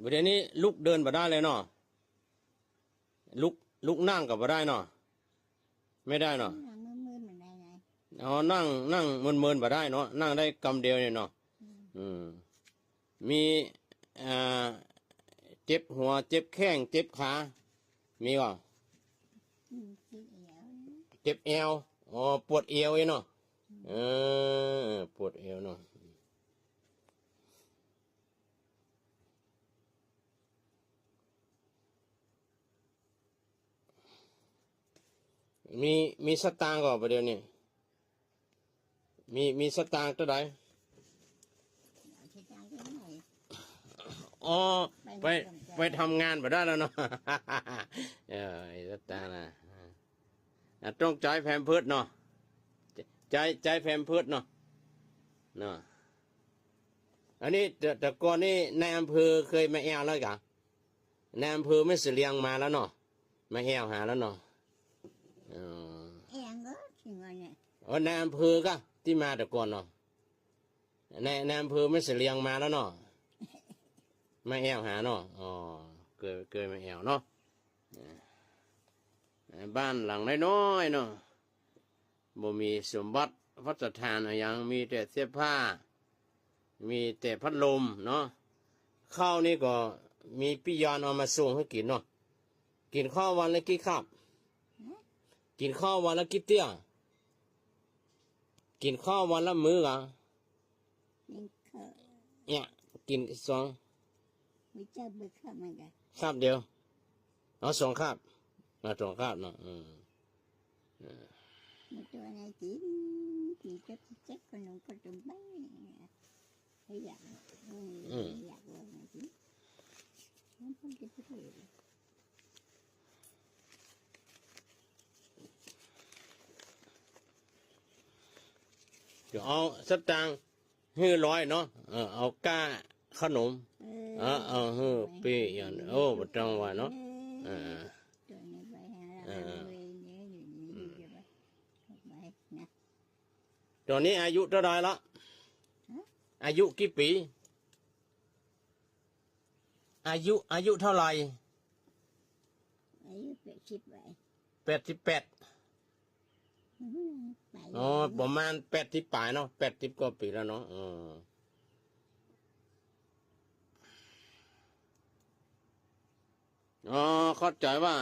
ບັດດຽວນີ້ລຸກເດີນບໍ່ໄດ້ເລີຍເນາະ ລຸກ ລຸກນັ່ງກໍບໍ່ໄດ້ເນາະ ໄມ່ໄດ້ເນາະ ນັ່ງເມີນໆ ມັນໄດ້ໄງ ອໍ ນັ່ງ ນັ່ງເມີນໆບໍ່ໄດ້ເນາະ ນັ່ງໄດ້ກຳດຽວນີ້ເນາະ ອືມ ອືມ ມີ ອ່າ ເຈັບຫົວ ເຈັບແຂ້ງ ເຈັບຂາ ມີບໍ່? ອືມ ເຈັບແອວ ເຈັບແອວ ອໍ ປວດແອວເນາະ ອືມ ເອີ ປວດແອວເນາະ ມີ ມີສະຕາງບໍ່ ປະດຽວນີ້? ມີ ມີສະຕາງຕົວໃດ? ເອົາສະຕາງຕົວໃດ? ອໍ ໄປ ໄປທຳງານບໍ່ໄດ້ແລ້ວເນາະ ເອີ ສະຕາງນະ ອ່າ ຕ້ອງຈ່າຍແພມເພີດເນາະ ຈ່າຍ ຈ່າຍແພມເພີດເນາະ ເນາະ ອັນນີ້ ແຕ່ ແຕ່ກ່ອນນີ້ນາຍອຳເພີເຄີຍມາແອວແລ້ວກະ? ນາຍອຳເພີແມ່ສະຫຼຽງມາແລ້ວເນາະ ມາແອວຫາແລ້ວເນາະ ເອີ ແອວເອີ ຊິວ່າແນວ ໂອ້ ນາຍອຳເພີກະ ທີ່ມາແຕ່ກ່ອນເນາະ ນາຍ ນາຍອຳເພີແມ່ສະຫຼຽງມາແລ້ວເນາະ ມາແອວຫາເນາະ ອໍ ເຄີຍ ເຄີຍມາແອວເນາະ ເອີ ບ້ານຫຼັງນ້ອຍໆເນາະ ບໍ່ມີສົມບັດພັດສະຖານອີ່ຫຍັງ ມີແຕ່ເສື້ອຜ້າ ມີແຕ່ພັດລົມເນາະ ເຂົ້ານີ້ກໍມີປິຍອນເອົາມາສົ່ງໃຫ້ກິນເນາະ ກິນເຂົ້າວັນລະກີ່ຄາບ? ກິນເຂົ້າວັນລະກີ່ເທື່ອ? ກິນເຂົ້າວັນລະມື້ກະ? ກິນເຂົ້າ ເອີຍ ກິນສອງ ມື້ເຊົ້າມື້ຄ່ຳມັນກະ ຄາບດຽວ ເອົາສອງຄາບ ເອົາສອງຄາບເນາະ ເອີ ເອີ ມື້ຕົວໃຫຍ່ກິນ ກິນເກັບເກັບຂະໜົມຂະໜົມໄປ ໃຜຢາກ ອືມ ອືມ ຢາກວ່າກິນ ມັນຄົນກິນໄປເລີຍ ຈະເອົາສະຕາງ ຮີຮ້ອຍເນາະ ເອີ ເອົາກ້າຂະໜົມ ເອີ ເອີ ເອີ ຮີປີ້ ໂອ້ ບໍ່ຕ້ອງວ່າເນາະ ເອີ ເອີ ເອີ ຕອນນີ້ອາຍຸເທົ່າໃດລະ? ອາຍຸກີ່ປີ? ອາຍຸ ອາຍຸເທົ່າໃດ? ອາຍຸແປດສິບປາຍ ແປດສິບແປດ ອືມ ປາຍ ອໍ ປະມານແປດສິບປາຍເນາະ ແປດສິບກວ່າປີແລ້ວເນາະ ເອີ ອໍ ເຂົ້າໃຈວ່າ